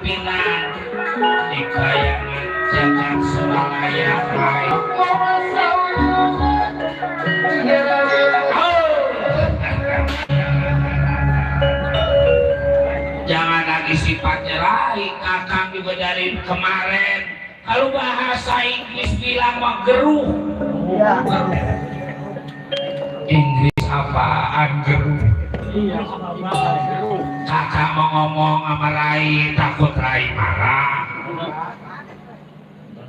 pimpinan di kayangan jagat Suralaya baik. Jangan lagi sifatnya lain, kakang juga dari kemarin kalau bahasa Inggris bilang mah geruh. Inggris apaan geruh? Kakak mau ngomong sama Rai takut Rai marah.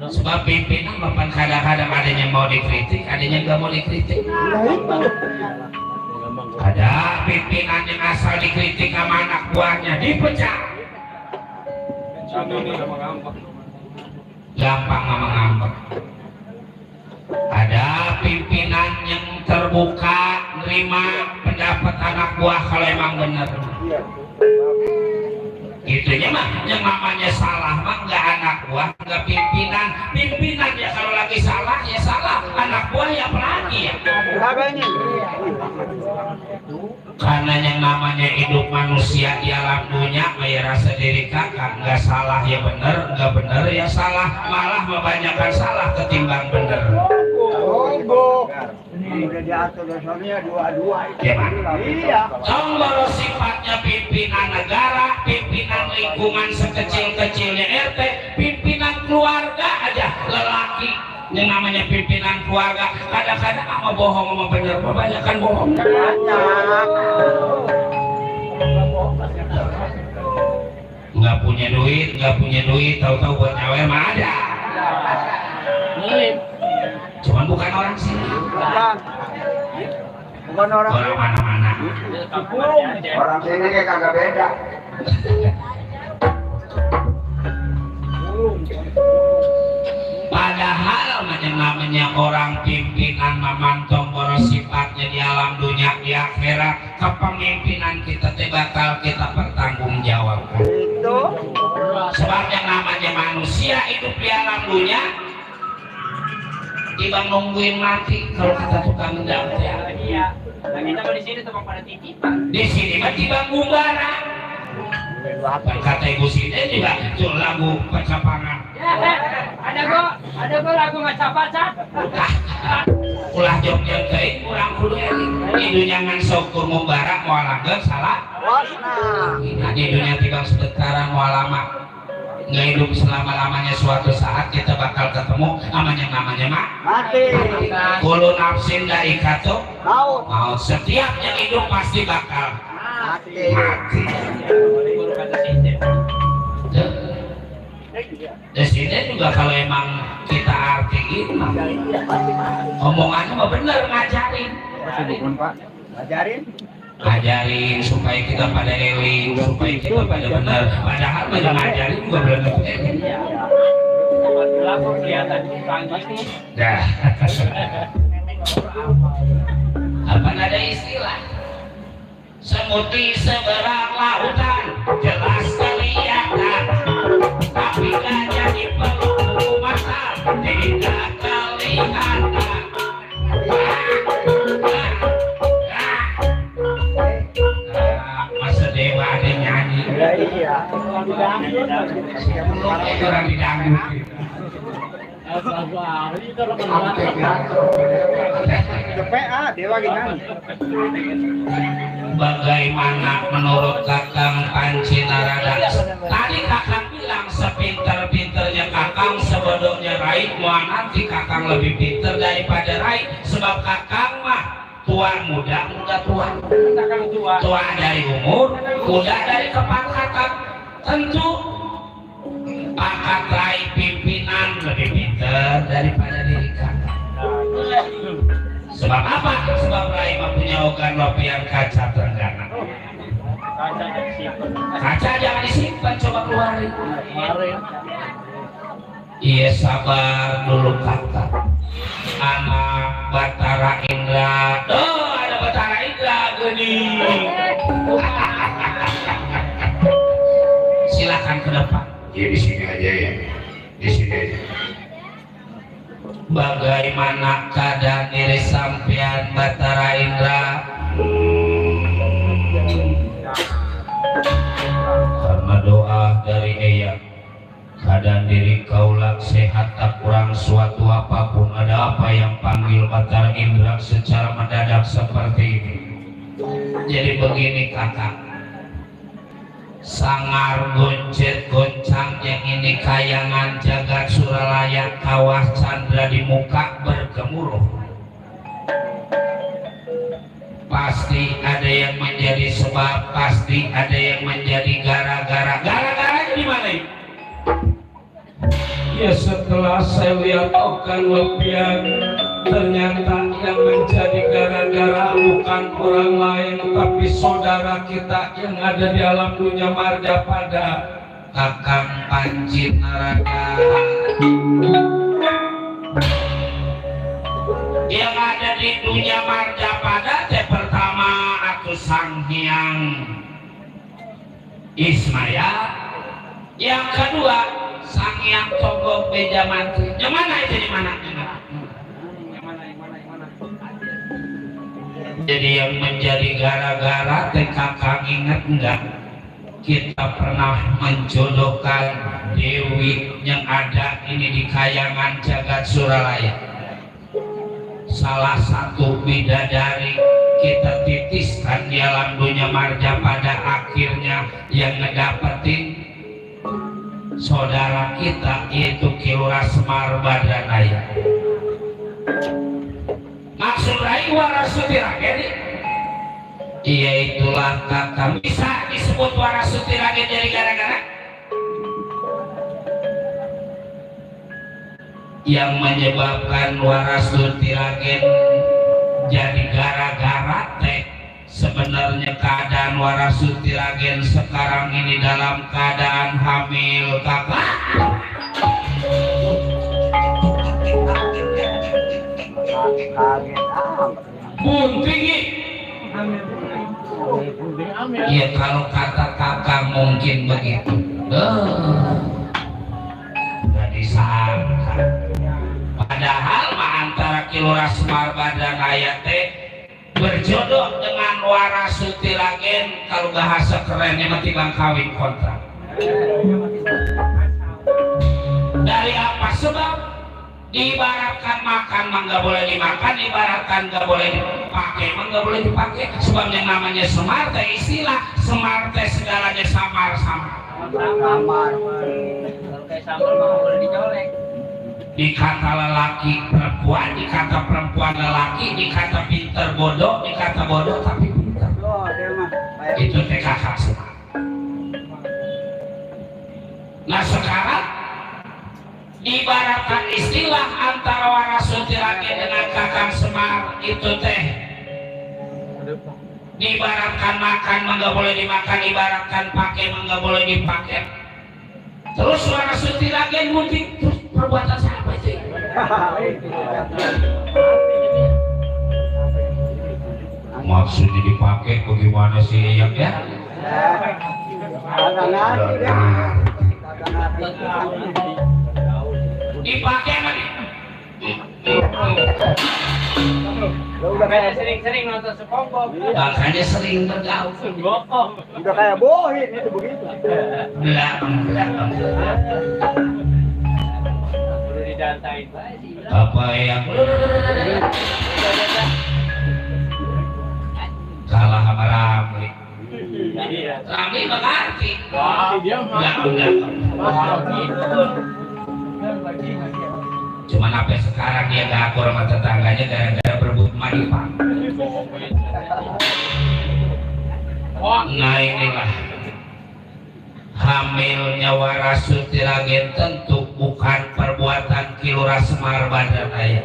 Sebab pimpinan bapak kadang-kadang adanya mau dikritik, adanya nggak mau dikritik. Ada pimpinan yang asal dikritik sama anak buahnya dipecat. Gampang sama ngambek. Ada pimpinan yang terbuka nerima pendapat anak buah kalau emang benar. Itunya mah yang namanya salah mah nggak anak buah, nggak pimpinan. Pimpinan ya kalau lagi salah ya salah, anak buah ya apalagi ya. Karena yang namanya hidup manusia di alam dunia, ya rasa diri kakak nggak salah ya bener, nggak bener ya salah, malah kebanyakan salah ketimbang bener. Udah diatur dasarnya dua-dua. Iya. Kalau sifatnya pimpinan negara, pimpinan lingkungan sekecil-kecilnya RT, pimpinan keluarga aja lelaki yang namanya pimpinan keluarga kadang-kadang sama bohong sama bener, kebanyakan bohong. Nggak punya duit, tahu-tahu buat nyawer mah ada. Cuman bukan orang sini. Bukan orang mana-mana. Orang sini kayak kagak beda. Padahal yang namanya orang pimpinan memantong boros sifatnya di alam dunia di akhirat, kepemimpinan kita bakal kita pertanggungjawabkan. Itu sebab yang namanya manusia hidup di alam dunia dibang nungguin mati kalau kata tukang endang ya. Iya. Nah, kita di sini tuh pada titipan. Di sini mah dibang gumbara. Kata ibu sini juga tuh lagu percapangan. Ada gua lagu maca-maca. Ulah jogja teuing urang kudu eling. Di dunia ngan sok kur ngumbara moal langgeng salah. Nah, di dunia tibang sedekaran moal lama. Nggak hidup selama-lamanya, suatu saat kita bakal ketemu namanya mak mati. Kulo nafsin dari kato Mau setiap yang hidup pasti bakal mati. Di sini juga kalau emang kita artiin omongannya mah bener, ngajarin Pak. ngajarin supaya kita pada eling, supaya kita pada bener. Padahal banyak ngajarin juga belum tentu eling. Lapor kelihatan pagi. Dah. Apa ada istilah? Semut di seberang lautan jelas kelihatan, tapi gak jadi peluk mata tidak kelihatan. Masa dewa ada nyanyi. Iya. Orang didangdut. PA Dewa gimana? Bagaimana menurut Kakang Panci Narada? Tadi Kakang bilang sepinter-pinternya Kakang sebodongnya Rai, mau nanti Kakang lebih pinter daripada Rai, sebab Kakang mah tua muda tua. Kakang tua. Tua dari umur, muda dari kepangkatan. Tentu pangkat Rai pimpinan lebih pinter daripada diri Kakang. Sebab apa? Sebab Rai mempunyai organ lopian kaca tenggana. Kaca jangan disimpan, coba keluarin. Iya sabar dulu kakak. Anak Batara Indra. Oh ada Batara Indra gini. Silakan ke depan. Ya di sini aja ya, di sini aja. Bagaimana keadaan diri sampean Batara Indra? doa dari Eyang. Keadaan diri kaula sehat tak kurang suatu apapun. Ada apa yang panggil batara indra secara mendadak seperti ini? Jadi begini kakak, sangar goncet goncang yang ini kayangan jagat suralaya kawah candra di muka bergemuruh. Pasti ada yang menjadi sebab, pasti ada yang menjadi gara-gara. Gara-garanya di mana ini? Ya setelah saya lihat okan lepian, ternyata yang menjadi gara-gara bukan orang lain tapi saudara kita yang ada di alam dunia marga pada Kakang Panji Narada. Yang ada di dunia marga pada pertama aku Sang Hyang Ismaya, yang kedua Sang Hyang Togo Beja Mantri. Yang mana itu di mana? Jadi yang menjadi gara-gara Kakang ingat enggak? Kita pernah menjodohkan Dewi yang ada ini di kayangan jagat suralaya. Salah satu bidadari kita titiskan di alam dunia marga pada akhirnya yang ngedapetin saudara kita yaitu Kilura Semar Badranaya. Maksud Rai Warasuti Raden, iya itulah kakak. Bisa disebut Warasuti Raden dari gara-gara yang menyebabkan Warasuti Raden jadi gara-gara teh. Sebenarnya keadaan Warasuti Raden sekarang ini dalam keadaan hamil kakak. Buntingi. Iya kalau kata kakak mungkin begitu. Gak disangka. Padahal mah antara Kilura Semar Badranaya teh berjodoh dengan Warasuti Raden, kalau bahasa kerennya mati bang kawin kontrak. Dari apa sebab? Diibaratkan makan mah nggak boleh dimakan, ibaratkan nggak boleh dipakai mah nggak boleh dipakai. Sebab yang namanya semar teh istilah, semar teh segalanya samar-samar. Samar. Kalau kayak samar mah nggak boleh dicolek. Dikata lelaki perempuan, dikata perempuan lelaki, dikata pinter bodoh, dikata bodoh tapi pinter. Itu teh kakak semar. Nah sekarang ibaratkan istilah antara Warasuti Raden dengan Kakang Semar itu teh diibaratkan makan mah nggak boleh dimakan, ibaratkan pakai mah nggak boleh dipakai. Terus Warasuti Raden mudik, terus perbuatan siapa itu? Maksudnya dipakai bagaimana sih ya? Dipakai lagi. Udah kayak sering-sering nonton SpongeBob. Makanya sering bergaul. Udah kayak bohin itu begitu. Belakang. Udah didantain. Apa yang kalah sama Ramli? Ramli mengerti. Cuman apa sekarang dia gak akur sama tetangganya gara-gara berebut manipang. Nah inilah hamilnya Warasuti Raden tentu bukan perbuatan Kilura Semar Badranaya.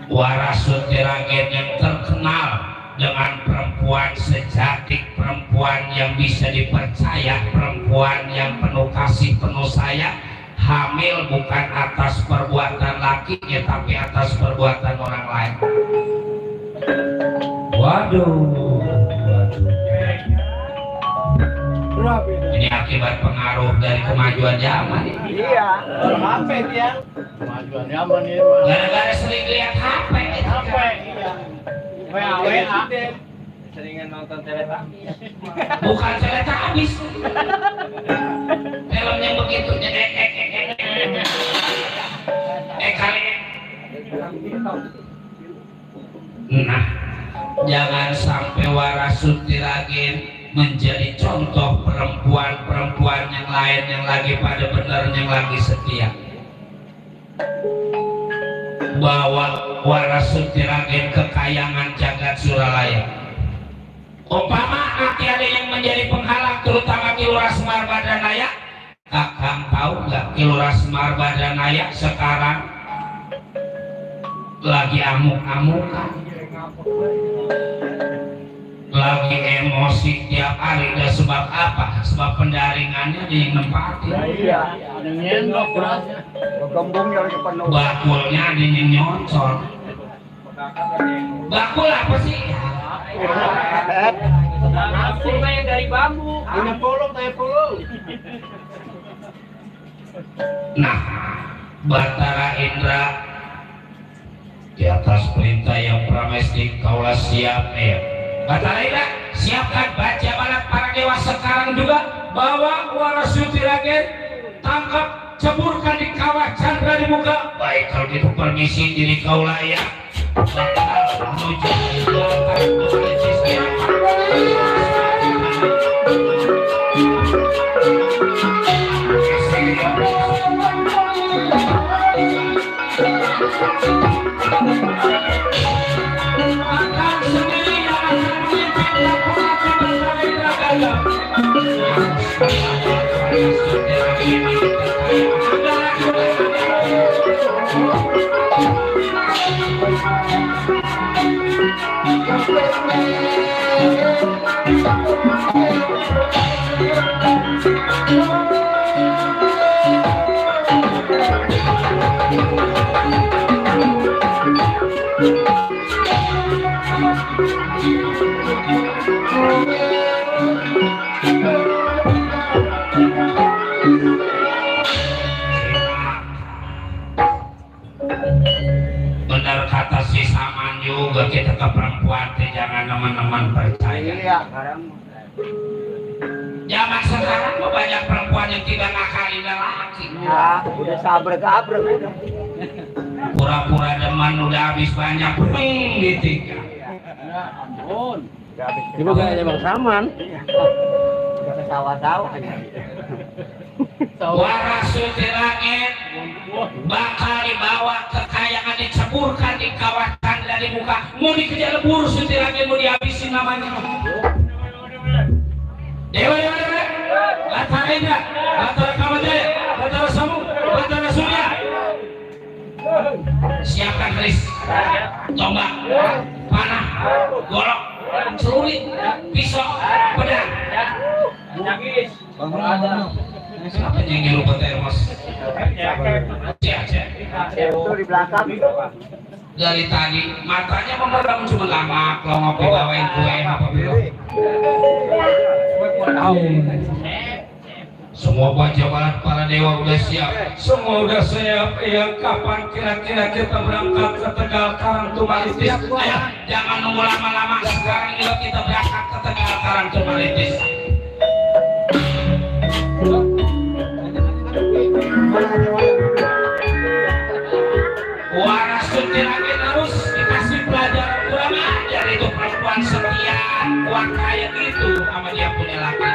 Warasuti Raden yang terkenal dengan perempuan sejati, perempuan yang bisa dipercaya, perempuan yang penuh kasih, penuh sayang, hamil bukan atas perbuatan lakinya tapi atas perbuatan orang lain. Waduh. Ini akibat pengaruh dari kemajuan zaman. Iya. HP dia. Kemajuan zaman ini. Gara-gara sering lihat HP. HP. WA. Seringan nonton Teletubbies. Bukan Teletubbies. Film yang begitu kali. Nah, jangan sampai Warasuti Ragen menjadi contoh perempuan-perempuan yang lain yang lagi pada benar, yang lagi setia. Bawa Warasuti Ragen ke kayangan jagat Suralaya. Umpama nanti ada yang menjadi penghalang, terutama Ki Lurah Semar Badanaya. Kakang tahu nggak Ki Lurah Semar Badanaya sekarang lagi amuk-amukan, lagi emosi tiap hari. Dan sebab apa? Sebab pendaringannya di nempatin. Iya, ada nyendok berasnya. Gembongnya lagi penuh. Bakulnya ada yang nyonsor. Bakul apa sih? Nasi yang dari bambu. Ini pulung, kayak pulung. Nah, Batara Indra di atas perintah yang pramestik kaulah siap Batara Indra siapkan baja balat para dewa sekarang juga. Bawa Warasuti Ragen, tangkap, ceburkan di kawah Chandra di muka. Baik kalau gitu permisi diri kaulah ya. Bakal menuju benar kata si Saman juga, kita ke perempuan jangan teman-teman percaya. Iya, sekarang. Zaman sekarang banyak perempuan yang tidak ngakalin laki. Ya, udah sabrek-abrek udah. Pura-pura deman udah habis banyak ditinggal. Ya, ampun. Udah habis. Ibu kayaknya Bang Saman. Udah ke sawah-sawah. Warasuti Ragen bakal dibawa ke kayangan, diceburkan di kawah Chandra di muka. Mau dikejar lebur Suti Ragen, mau dihabisin namanya. Dewa, Batara Indra, Batara Kamajaya, Batara Samu, Batara Surya. Siapkan keris, tombak, panah, golok, celurit, pisau, pedang. Nangis. Siapa yang ngilu ke termos? Aceh. Itu di belakang. Dari tadi matanya memerem, cuma lama kalau ngopi bawain kue apa belum. Semua baja balat para dewa udah siap, semua udah siap. Yang kapan kira-kira kita berangkat ke Tegal Karangtumalitis? Ayo, jangan nunggu lama-lama. Sekarang juga kita berangkat ke Tegal Karangtumalitis. Warasuti Ragen harus dikasih pelajaran, kurang ajar itu perempuan setia kuat kayak gitu sama dia punya laki.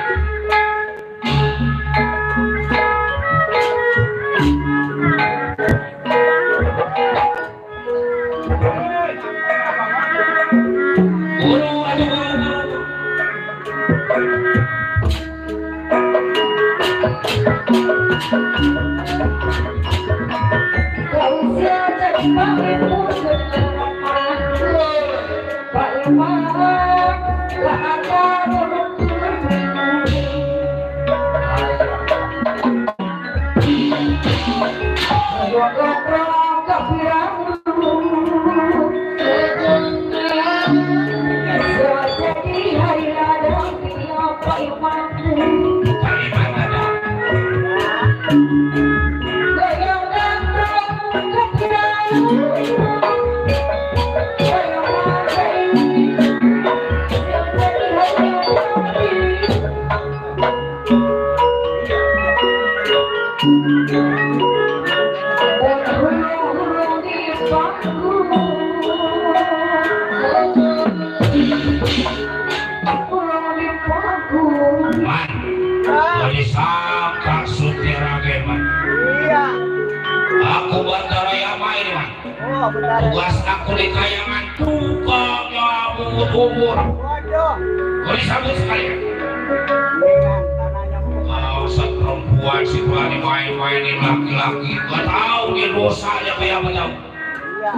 Guru, aduh guru. disangka Sutira Geman. Iya. Aku Bantaraya main man. Oh, benar. Tugas aku di kayangan tukang nyamut umur. Waduh. Boleh sambut sekalian. Dengan tanahnya Kalau perempuan si berani main-mainin laki-laki, gak tahu dia dosanya kayak apa tahu. iya.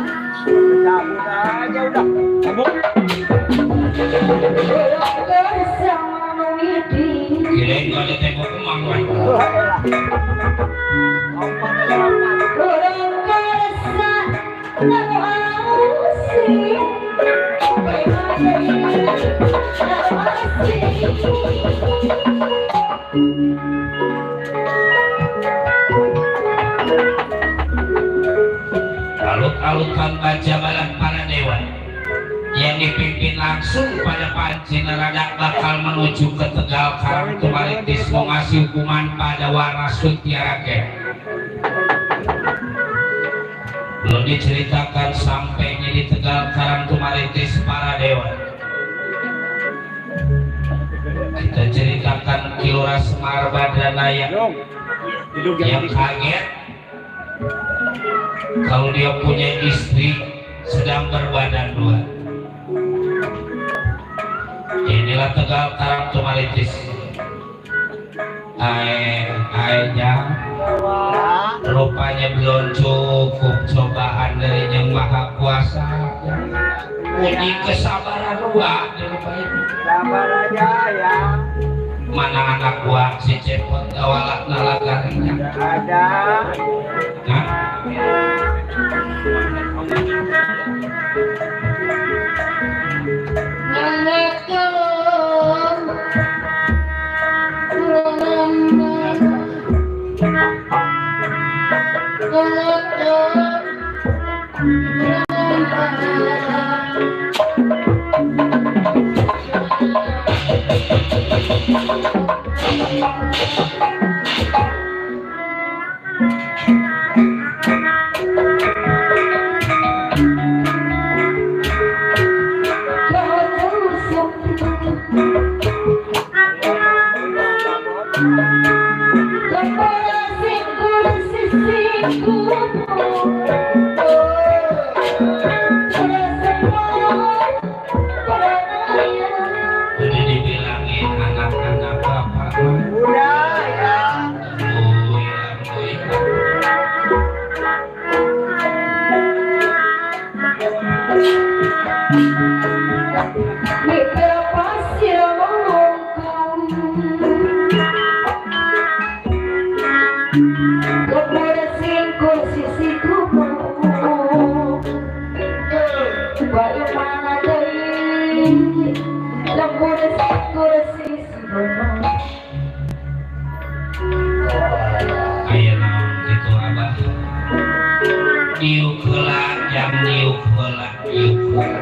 Cabut aja udah. Kamu Kirain gak ada tembok kemang man. wah elah. Omong elah. Alut-alutan baca balan para dewa yang dipimpin langsung pada Panci Nerada bakal menuju ke Tegal Karang Tumaritis mau ngasih hukuman pada Waras Sutiara Geman. Belum diceritakan sampainya di Tegal Karang Tumaritis para dewa. Kita ceritakan Kilora Semar Badranaya yang kaget kalau dia punya istri sedang berbadan dua. Inilah Tegal Karang Tumaritis. Jangan. Rupanya belum cukup cobaan dari Yang Maha Kuasa. Uji kesabaran gua Sabar aja ya. mana anak gua si cepot awalak nalagarinya. Ada. Hah? Udah dibilangin anak-anak bapak mah. Udah ya. Oh ya, aya naon gitu abah. Diuk heula jam diuk heula diuk heula.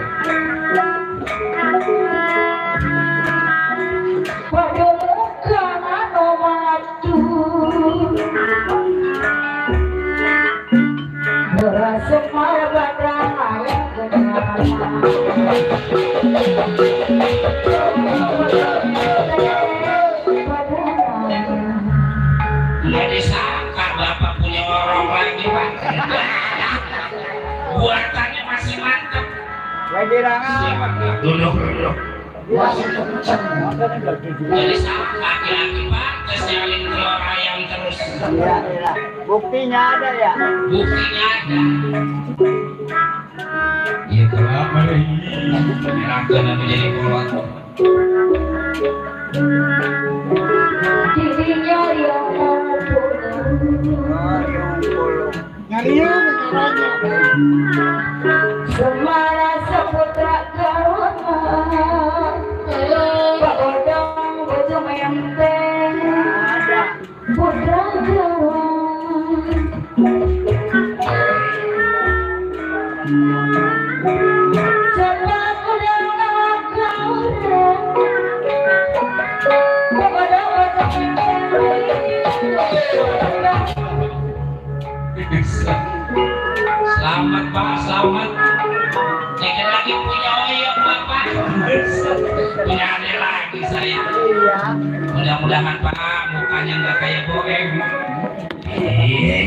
Nggak disangka bapak punya orang lagi pak. Buatannya masih mantap. Lagi rangan. Duduk. Iya, Jadi sama laki-laki pantas nyalin telur ayam terus. iya. Buktinya ada ya. Buktinya ada. Iya kenapa nih? Merakan aku jadi kolot. Dirinya yang Ngaliung caranya. Semara seputra karuna Pagodong bojo menteng Ada. Putra Jawa Jangan udah kau Pagodong bojo menteng Selamat pak, selamat. Jangan lagi punya oyok bapak. Punya adik lagi saya. ya. Mudah-mudahan Pak mukanya nggak kayak boem. Ih.